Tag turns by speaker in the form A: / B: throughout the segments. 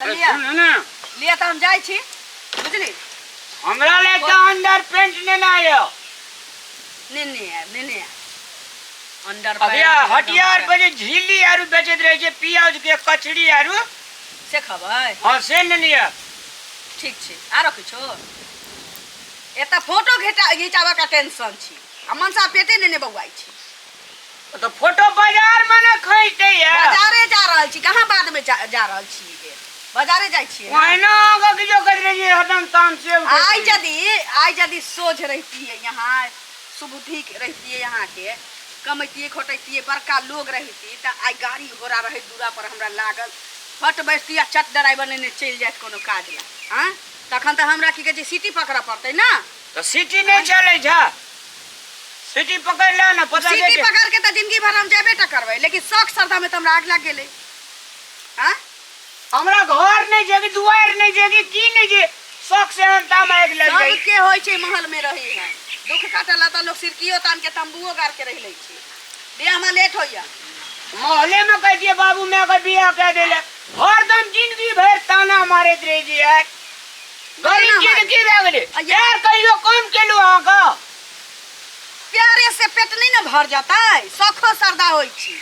A: लिअ।
B: सुनू ने।
A: लिअ तऽ हम जाइ छी, बुझली?
B: हमरा ले तऽ अंडर पेंट नेने आयो।
A: नेने आयब, नेने आयब अंडर।
B: अभिया हटिया आर पर जे झिल्ली आरू बेचैत रहै छै, पियाज के कचड़ी आरू।
A: से खबै?
B: हँ, से नेने आयब।
A: ठीक छै। आरो किछो? एतऽ फोटो घिचा घिचाबऽ के टेंशन छी आ मनसा पेटे नेने बौआइ छी।
B: तऽ फोटो बाजार मे ने खैते या।
A: बाजारे जा रहल छी, कहाँ बादमे जा रहल छी बेर? बाजारे जाइ छियै ने।
B: ओहिना अहाँके किछो कहैत रहै छियै, हरदम ताम से उठैत
A: आइ
B: रहै छै।
A: आइ यदि सोझ रहितियै, यहाँ सुबुद्धि रहितियै, अहाँके कमैतियै खोटैतियै, बड़का लोग रहिती तऽ आइ गाड़ी घोड़ा रहैत दूरा पर हमरा लागल, फट बैसती आ चट ड्राइवर नेने चलि जाइत कोनो काज लए। आँय, तखन तऽ हमरा की कहै छै, सिटी पकड़ऽ पड़तै ने।
B: तऽ सिटी नहि चलै छै? सिटी पकड़ ले ना, पता
A: सिटी
B: छै।
A: पकड़ के तऽ जिंदगी भर हम जेबे टा करबै, लेकिन शौक श्रद्धा में तऽ हमरा आग लागि गेलै। आँय?
B: हमरा घर नहि छै कि दुआरि नहि छै कि की नहि छै, शौक से हम ताम आगि लागि जाइ।
A: सबके होइ छै महल में रही है, दुख काटल तऽ लोग सिरकियो तान के तंबुओ गाड़ के रहि लै छै। बियाह में लेट होइया।
B: महले में कह दिए बाबू माय के बियाह कह देले, हरदम जिंदगी भरि ताना मारैत रहि जे यार। गरीब
A: ताना मारै।
B: जिंदगी भए गेलै।
A: आ
B: यार कहियो कम केलहुँ अहाँके?
A: प्यारे से पेट नहीं ने भर जाता है, शौखो श्रद्धा होइ छै।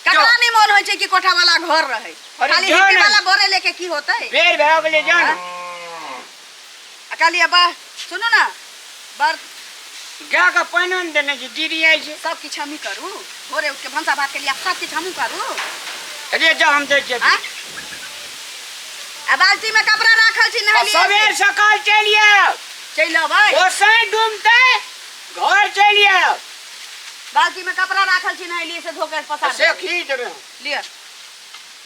A: ककरा नहीं मन होइ छै कि कोठा वाला घर रहे?
B: अरे
A: खाली
B: जान
A: हिप्पी
B: है।
A: वाला बोरे लेके की होतै?
B: बेर भए गेलै, जान।
A: आ कहलियै बा, सुनू ने, बड़
B: गाय के पानि ने देने छी, दीदी आई छै।
A: सब किछु हमही करू? भोरे उठ के भनसा भात के लिए सब किछु हमहूँ करू?
B: अरे जा, हम दै छियै।
A: आँय? आ बाल्टी में कपड़ा राखल छी,
B: आ
A: नहेलियै?
B: सबेर सकाल चलि आयब।
A: चलि अबै।
B: गोसाई डूमतै, घर चलि आयब।
A: बाल्टी में कपड़ा राखल छी, नहेलियै से धो के पसार
B: से
A: देबै।
B: खींच देबै हम।
A: लिअ।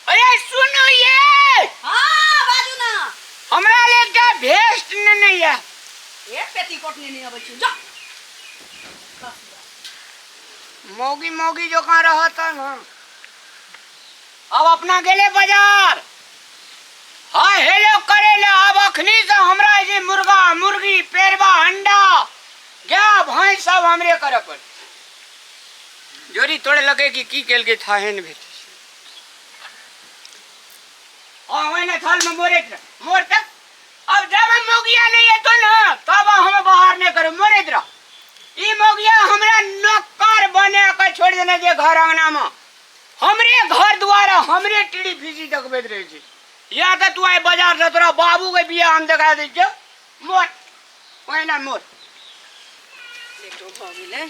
B: अरे सुनू ये।
A: हाँ, बाजू ना।
B: हमरा ले एकटा भेस्ट नेने ये।
A: एक पेटीकोट नेने अबै छी, जा।
B: मौगी मौगी जकाँ रहत ने। अब अपना गेले बाजार, हाँ हेलो करे ले। अब अखनी से हमरा जे मुर्गा मुर्गी पेरवा अंडा गाय भैंस सब हमरे करे पड़े। जोड़ी तोड़े लगे कि की केलकै थाहे ने भेटै। हाँ, ओहिना थाल में मोरैत रह, मोर तक। अब जब हम मौगिया नहीं एतो ना तब हम बाहर नहीं करो, मोरैत रह। ई मौगिया हमरा नौकर बना के छोड़ देने जे घर अंगना में हमरे घर द्वारा हमरे टीड़ी फीसी देखबैत रहै छै। या तऽ तू आइ बाजार से तोरा बाबू के बियाह हम देखा दै छियौ। मोर ओहिना मोर।
A: लेटो भऽ गेलै,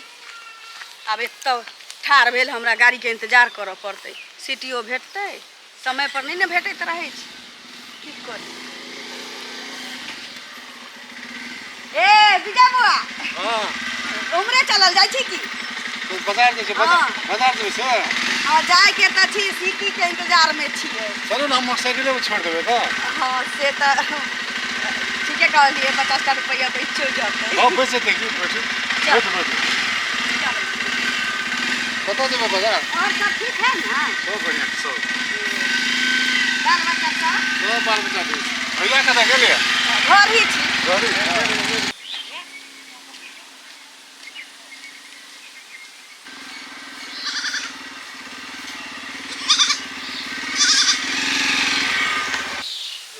A: आब एतऽ ठाढ़ भेल हमरा गाड़ीके इंतजार करऽ पड़तै। सीटियो भेटतै समय पर नहि ने भेटैत रहै छै, की करी? ए विजय बौआ।
C: हाँ।
A: उमरे चलल जाइ छी की?
C: तू बाजार जाइ छै? बाजार।
A: हाँ।
C: बाजार जेबै से?
A: हाँ, जायके तऽ छी, सिटी के इंतजार में छियै।
C: चलू ने, हम मोटरसाइकिले पर छोड़ि देबै तऽ।
A: हाँ, से तऽ ठीके कहलियै, 50 टा रुपैआ बचियो जेतै।
C: हाँ, बचि जेतै की। बैठू।
A: चल।
C: बैठू, बैठू।
A: चलू।
C: कतऽ जेबै बाजार?
A: और सब ठीक है ना?
C: सब बढ़िआँ सब।
A: बाल बच्चा सब?
C: सब बाल बच्चा ठीक छै। भैया कतऽ गेलै?
A: घर ही छी।
C: घरे।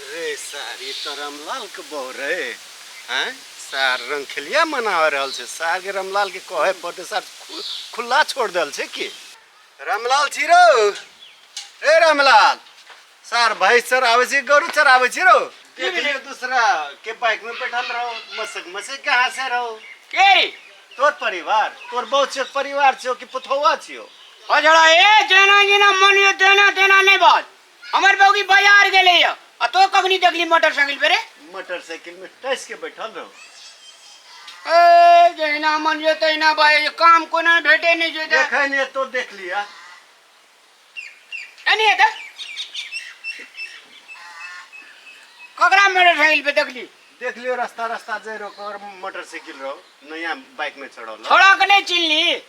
C: रे सार, ई तऽ रामलाल के बहू रे। आँय सार, रंगखेलिया मना रहल छै। सार के रामलाल के कहे पड़तै। सार खुला छोड़ देल छै की? रामलाल छी रौ? ए रामलाल सार, भैंस चराबै छी, गरु चराबै छी रौ? देख लियौ, दूसरा के बाइक में बैठल रहो, मसक मसक के हंसे रहो।
B: के रे?
C: तोर परिवार, तोर बहु छियो, परिवार छियो कि पुतौआ छियो?
B: अजड़ा ए, जेना जेना मन यो तेना तेना नहीं बात। हमर बौगी बाजार गेले या, आ तो कखनी देखली मोटरसाइकिल पे रे?
C: मोटरसाइकिल में टस के बैठल रहो।
B: ए जहिना मन यो तहिना भाई, काम कोनो भेटे नहीं जो।
C: देखै नहीं तो देख लिया।
B: एनी हेतै ककरा मोटरसाइकिल पे देखली?
C: देख लियो, रास्ता रास्ता जाय रहो कर मोटरसाइकिल रहो, नया बाइक में चढ़ल।
B: छोड़ा के नहीं चिन्हली?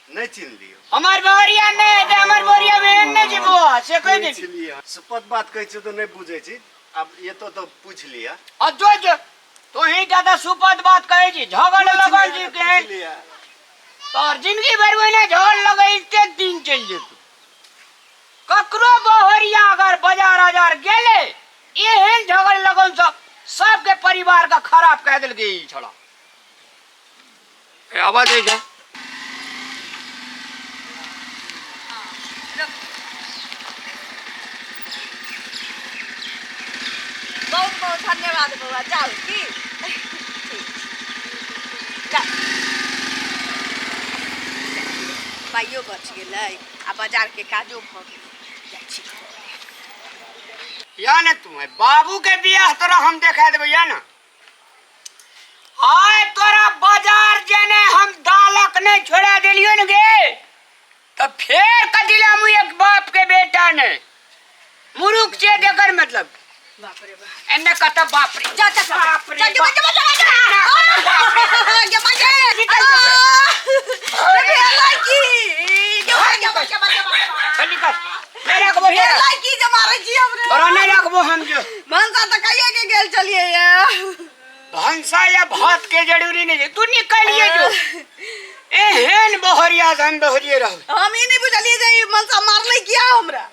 C: नहीं चिन्ह लियो।
B: हमर बोरिया नहीं हेतै, हमर बोरिया में एहन नहीं छै बौआ, से कहि
C: पूछि
B: देली।
C: लिया, सुपत बात कहै छियो तऽ नहीं बुझै छी। अब ये तो पूछि लिया।
B: आ जो जो तोही ज्यादा सुपत बात कहै छी, झगड़
C: पूछि
B: लगल
C: लिया,
B: छी केहन
C: पूछि लिया।
B: तोहर जिंदगी भर ओहिना झगड़ लगै, एते दिन चलि जेतौ। ककरो बहरिया अगर बाजार आजार गेले एहन झगड़ लगन सब सबके परिवार का खराब कह देल गई छड़ा ए आवाज आई जा।
A: बहुत बहुत धन्यवाद बौआ, जाउ की ठीक जाउ। पाइयो बच गेलै आ बाजारके काजो भऽ गेलै। जाइ छी घर।
B: या ने तू बाबू के बियाह तोरा हम देखा देबै या ना। आय तोरा बाजार जेने हम दालक नहीं छोड़ा देलियो ने गे तो फेर कथिला मुँह एक बाप के बेटा ने मुरुख छे देकर मतलब
A: बाप रे बाप
B: एने कत बाप रे
A: जा जा जा
B: बाप रे
A: जा जा
B: बाप।
A: जा जा जा जा जा
B: निकल जा।
A: अरे लड़की जा जा जा जा
B: चल निकल नहीं रखबो फेर
A: लड़की जे मारै छी हमरे
B: तोरा नहीं रखबो हम जो
A: भनसा तऽ कहिए के गेल छलियै ये
B: भनसा या भात के जरूरी नहीं है तू निकलिए जो एहन बहरिया से हम बहरिए रहब
A: हम ई नहि बुझलियै जे ई मनसा मारलै किया हमरा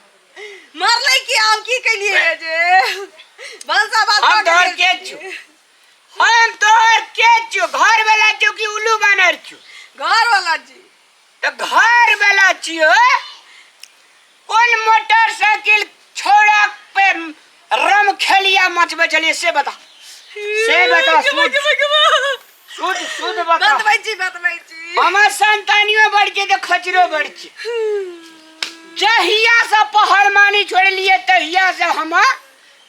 A: मारलै किया हम की केलियै जे भनसा बात
B: हम
A: कऽ
B: तोहर
A: गेल
B: के छु हम तोहर के छु घर वाला छु कि उल्लू बानर छु
A: घर वाला छी
B: तो घर वाला छियो कोन मोटरसाइकिल छोड़ा पे रम खेलिया मचबे छलिए से बता से बता सुध सुध सुध बता
A: बतबै छी बतबै छी
B: हमर संतानियो बढ़ के तो खचरो बढ़ के जहिया से पहलवानी छोड़लिए तहिया से हम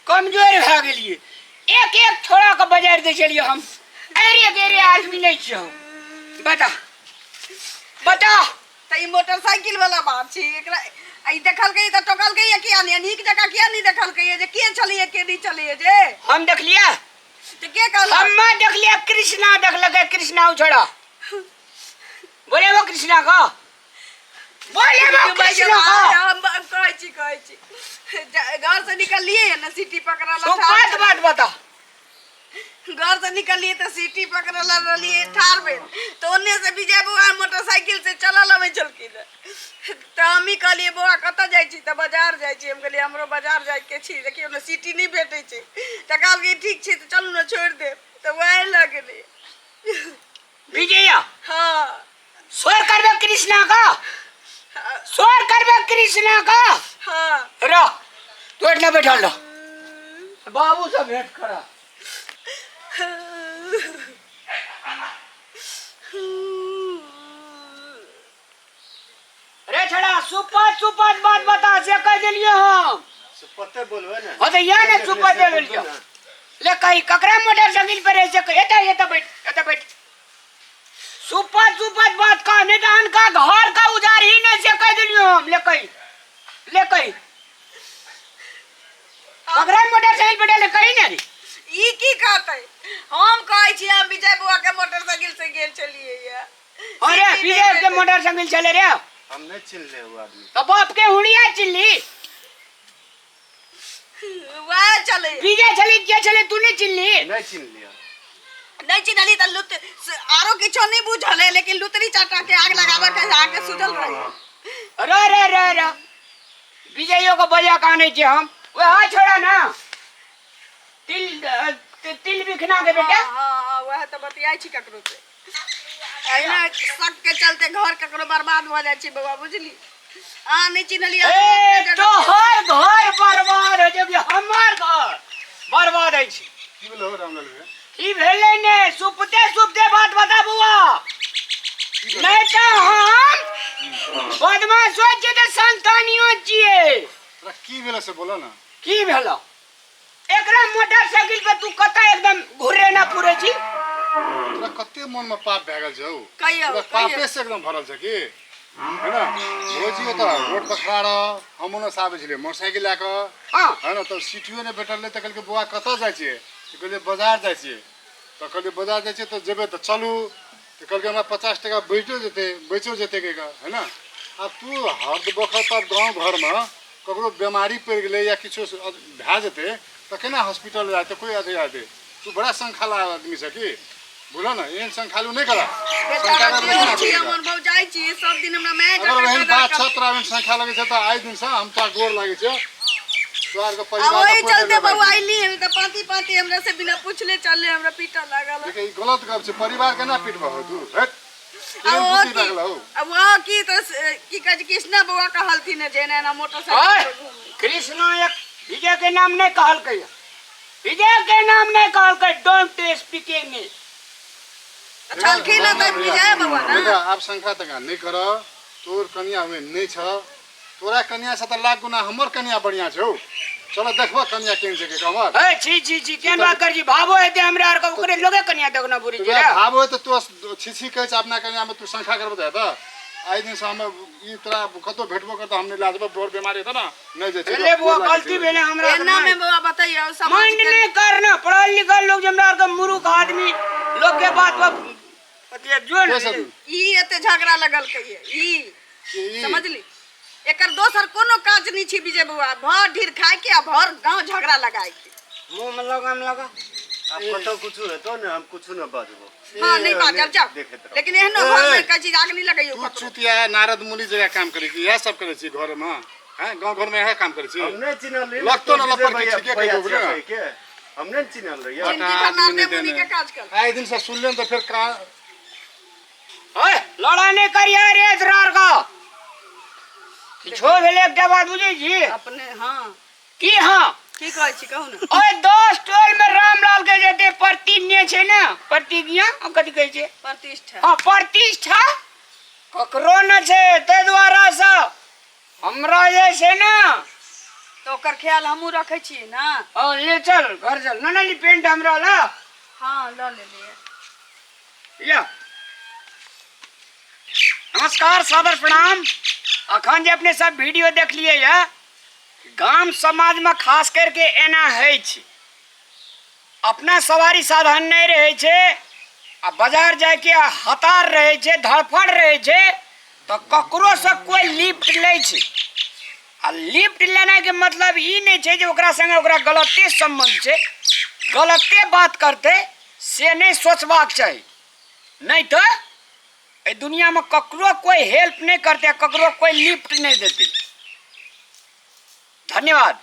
B: कमजोर भए गेलिए एक एक छोड़ा के बजार दे छलिए हम अरे गेरे आदमी नहीं छियै हम बता बता
A: तऽ ई मोटरसाइकिल वाला बात छी एकरा आ ई देखलकै तऽ टोकलकै या किया नहि नीक जकाँ किया नहि देखलकै जे के छलैए के नहि छलैए जे
B: हम देखलिए
A: तऽ के कहलक
B: हम देखलिए कृष्णा देखलकै कृष्णा उछड़ा बोले वो कृष्णा का बोले वो कृष्णा का
A: हम कहै छी कहै छी घर से निकललिए ने सिटी पकड़ल
B: तू बात बात बता
A: घर से निकलिए तो सीटी पकड़ल रहलिए ठार भेल तो ओन्ने से विजय बौआ मोटरसाइकिल से चलल अबै छलखिन तऽ हमही कहलिए बौआ कतऽ जाइ छी तऽ बाजार जाइ छी हम कहलिए हमरो बाजार जाइके छी देखियौ ने सीटी नहि भेटै छै तऽ कहलकै ठीक छै तऽ चलू ने छोड़ि देब तऽ वएह लऽ गेलै
B: विजया
A: हँ
B: स्वर करबे कृष्णा का स्वर करबे कृष्णा का
A: हँ
B: रह तू एठना बैठल रह बाबू से भेंट करा रे छड़ा सुपत सुपत बात बता से कह देलियो हम
C: सुपते बोलबे ने
B: हाँ तो या ने सुपत दे देलियो ले कही ककरा मोटरसाइकिल पर ऐसे कही एता एता बैठ एता बैठ सुपत सुपत बात का नहीं तो अनका घर का उजार ही नहीं से कह देलियो हम ले कही ले कही ककरा मोटरसाइकिल पर ले कही ने रे
A: ई की कहतै हम कहै छी हम विजय बुआ के मोटरसाइकिल से गेल छलियै या
B: अरे विजय के मोटरसाइकिल चले रे
C: हम नहीं चिल्ले वो आदमी
B: तो बाप के हुड़िया चिल्ली
A: वएह चले
B: विजय चली के चले तू नहीं चिल्ली
C: नहीं चिन्ह लिया
A: नहीं चिन्हली तऽ लुत आरो किछो नहीं बुझल है लेकिन लुतरी चाटा के आग लगाबऽ के आगे सुझल रहे
B: रे रे रे रे विजयो को बजा का नहीं छे हम वह छोड़ा ना तिल तिल बिखना के बेटा
A: हाँ हाँ वएह तऽ बतियाइ छी ककरो से अहिना शक के चलते घर ककरो बर्बाद भऽ जाइ छै बौआ बुझली अहाँ नहि चिन्हलियै
B: ए तोहर घर बर्बाद हो जेबी हमर घर बर्बाद होइ छै
D: की भेलै हो रामलाल भैया
B: की भेलै ने सुपते सुपते बात बता बौआ नहीं तो हम बदमाश हो छियै तऽ संतानियो छियै
D: तोरा की भेलै से बोलो ना
B: की भेलो एकरा मोटरसाइकिल पर तू कतऽ एकदम घुरे ना पुरे छी
D: तोरा कते मन में पाप भए गेल छौ
A: कहियौ,
D: तोरा
A: कहियौ।
D: पापे से एकदम भरल छ की है ना भौजी ओतऽ रोड पर खड़ा रह हम ओने से आबै छलियै मोटरसाइकिल लए कऽ
B: हाँ
D: है ना तब सीटियो नहि भेटल रहै तऽ कहलकै बौआ कतऽ जाइ छियै तऽ कहलियै बाजार जाइ छियै तऽ कहलियै बाजार जाइ छियै तऽ जेबै तऽ चलू तऽ कहलकै हमरा 50 टका बचियो जेतै बचियो जेतै कहि कऽ है ना आब तू हर बखत आब गाँव घरमे ककरो बेमारी पड़ि गेलै या किछो भए जेतै तऽ केना हॉस्पिटल जेतै कोइ अथी हेतै तू बड़ा संखाला आदमी छ की बुझल ने एहन संखालू नहि करा।
A: बेचारा देवर छी हमर, भौजाइ छी, सब दिन हमरा माय
D: अगर
A: जकाँ
D: एहन
A: कदर
D: बात
A: कर
D: छ तोरा एहन संख्या लगै छै तऽ आइ दिनसँ हम तोरा गोर लागै छियौ, तोरा आरके
A: आ
D: परिवार
A: ओही चलते बौआ अइली हन तऽ पाँति पाँति हमरा से बिना पूछले चलले हमरा पीटऽ लागल।
D: देखिए, ई गलत गप छै। परिवार केना पीटबह हौ तू? हट,
A: आ
D: केहन
A: ओ
D: बुद्धि
A: की
D: लागल हौ?
A: आ ओ की तऽ की कहै छै, कृष्णा बौआ कहलथिन जे एना एना
B: ओए
A: मोटरसाइकिल पर घूमै।
B: कृष्णा एक विजय के नाम नहीं कहलकै, विजय के नाम नहीं कहलकै। Don't speak English.
A: छलखिन हँ तऽ विजय बौआ ने।
D: देखा, आब शंका तंका नहि कर। तोर कनिया ओहन नहि छ। तोरा कनिया से तऽ लाख गुना हमर कनिया बढ़िया छौ। चलो देखबह कनिया केहन छै के हमर।
B: ए छी छी छी, केहन बात कर छी? भावो हेतै हमरा आर के ओकरे लोगे कनिया देखना बुरी
D: तऽ
B: छी
D: वएह
B: रे।
D: भाव होइ तऽ तू छी छी कहै छ अपना कनिया में, तू शंका करबह तऽ हेतऽ? आइ दिन से हम ई तोरा कतौ भेटबो करतऽ, हम नहि लए जेबौ। बड़ बेमारी हेतौ ने, नहि जाइ
B: भेलै बौआ, गलती भेलै हमरा।
A: एना में बौआ बतैयौ समाज
B: माइंड
A: के
B: नहीं करना। पढ़ल लिखल लोग जे हमरा आर के मूर्ख आदमी लोग के बात पर अथी जो
D: के सब?
A: ई एते झगड़ा लगलकै ये ई
D: ई
A: समझली, एकर दोसर कोनो काज नहीं छी विजय बौआ, भर ढीर खाय के आ भर गांव झगड़ा लगाय के।
B: मुंह में लगा, में लगा।
C: आब कतौ कुछो हेतौ ने, हम कुछो न बाजबो।
A: हाँ, नहीं बाजब, जाओ।
C: देखैत रहो।
A: लेकिन एहनो घर में कहै छी आग नहीं लगैयो
D: तू
A: ककरो।
D: चुतिया नारद मुनि जगह काम करै छी, इएह सब करै छी घरमे? हैं, गाँव घरमे इएह काम करै छी?
C: हम नहि चिन्हल रहियै।
D: लगतो न लपड़ के ठीके
C: भैया
D: कहियो
C: छियै
D: ने।
C: कहिके। हम नहि चिन्हल रहियै।
A: जिनगी
D: हटा
A: भर
D: आदमी
A: नारदे
D: नहि
A: मुनि
D: देने।
A: के काज कर।
D: आइ दिन से सुनलियन तऽ फेर का
B: ओए लड़ाई नहीं करिए रे तोरा का किछो भेलै। एकटा बात बुझै छी?
A: अपने हाँ।
B: की हाँ?
A: की कहै छी, कहू ने।
B: ओए 10 टोल में रामलाल के जते प्रतिज्ञा छै ने, प्रतिज्ञा हम कथी कहै छै?
A: प्रतिष्ठा।
B: हाँ, प्रतिष्ठा ककरो न छै। ताहि दुआरे से हमरा जे छै ने
A: तऽ ओकर ख्याल हमहूँ रखै छियै ने।
B: ओ ले चल, घर चल। न न पेंट हमरा ला।
A: हाँ, लऽ लेलियै।
B: या नमस्कार, सादर प्रणाम। अखन जे अपने सब वीडियो देखलिए या, गाम समाजमे खास करके एना होइ छै, अपना सवारी साधन नहि रहै छै आ बाजार जाइके हतार रहै छै, धड़फड़ रहै छै, तऽ ककरोसँ कोइ लिफ्ट लै छै। आ लिफ्ट लेनाइके मतलब ई नहि छै जे ओकरा सङ्गे ओकरा गलते सम्बन्ध छै, गलते बात करतै, से नहि सोचबाक चाही। नहि तऽ एहि दुनियामे ककरो कोइ हेल्प नहि करतै, ककरो कोइ लिफ्ट नहि देतै। धन्यवाद।